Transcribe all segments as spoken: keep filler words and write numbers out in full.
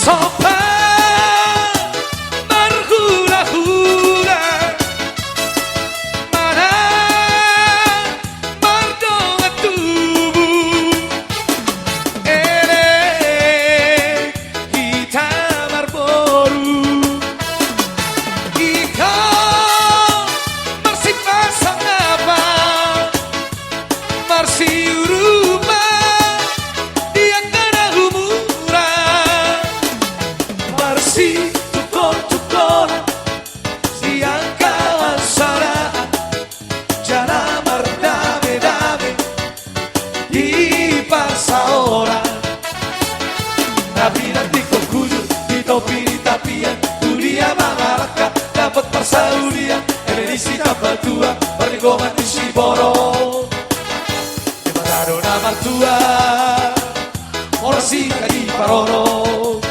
Somba marhulahula, manang mardongan tubu, elek hita marboru. Ingkon marsipasangapan, marsiurupan di angka na humuran, marsitungkoltungkolan di angka hasaraan, jala mardamedame di parsaoran. Na pinantikhon hujur di topi ni tapian, tu dia mangalangka dapot parsaulian, eme disi tamba tua, parlinggoman ni siborok. Debata do na martua, horas hita diparorot.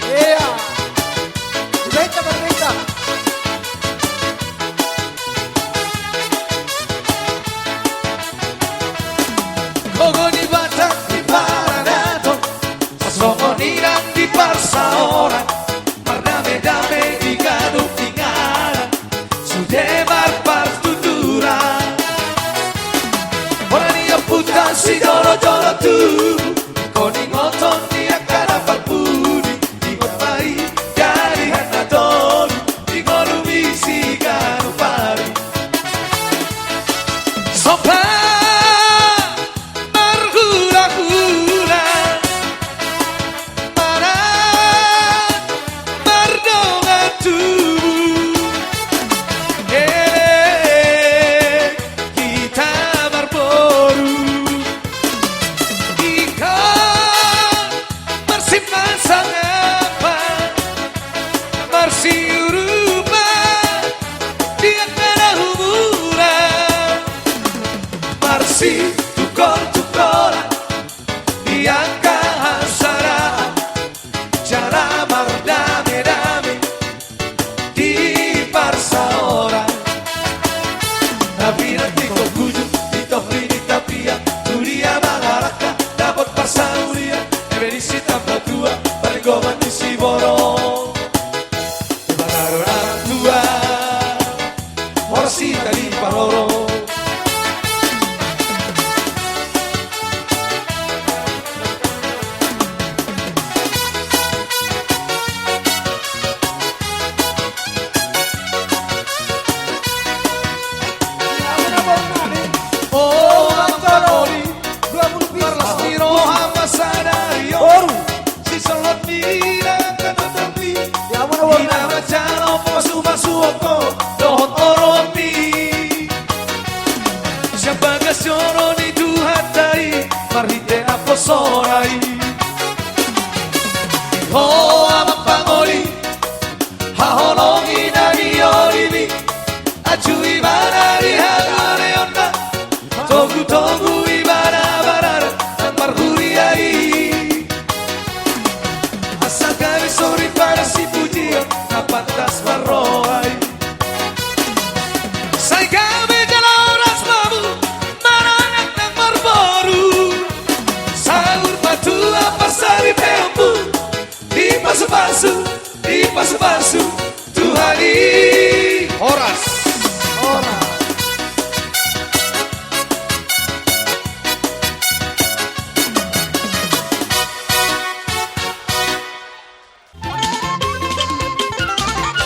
Ia. Dibaen ma, Rita. Gogo ni Batak di paradaton, songon i nang di parsaoran, mardamedame di ganup inganan, sude marpartuturan. Hona ni ompunta sijolojolo tubu, ingkon ingoton ni angka na parpudi, ingot ma i di ari na tolu, di ngolu ni siganup ari. Somba marhulahula, manang mardongan tubu, elek hita marboru. Ingkon marsipasangapan, marsiurupan di angka na humuran, marsitungkoltungkolan di angka hasaraan, jala mardamedame di parsaoran. Na pinantikhon hujur di topi ni tapian, tu dia mangalangka dapot parsaulian, eme disi tamba tua, parlinggoman ni siborok. Debata do na martua, horas hita diparorot. O amang parholi, dua pulu pitu. Parlas ni roha ma sadari on. Boru. Sisolhot ni angka na torop i, ia, muna, muna, i na manjalo pasupasu on ho dohot oroanmi. Sian bagas joro ni Tuhanta i, marhite naposona i. Ho amang pangoli, haholongi na niolimi. Anju ibana di hagaleonna, togutogu ibana barana nang marhuria i. Asa gabe soripada sipujion na pantas marroha i. Sai gabe jala horas ma hamu maranak nang marboru. Saur matua parsaripeonmu dipasupasu, dipasupasu Tuhan i. Horas.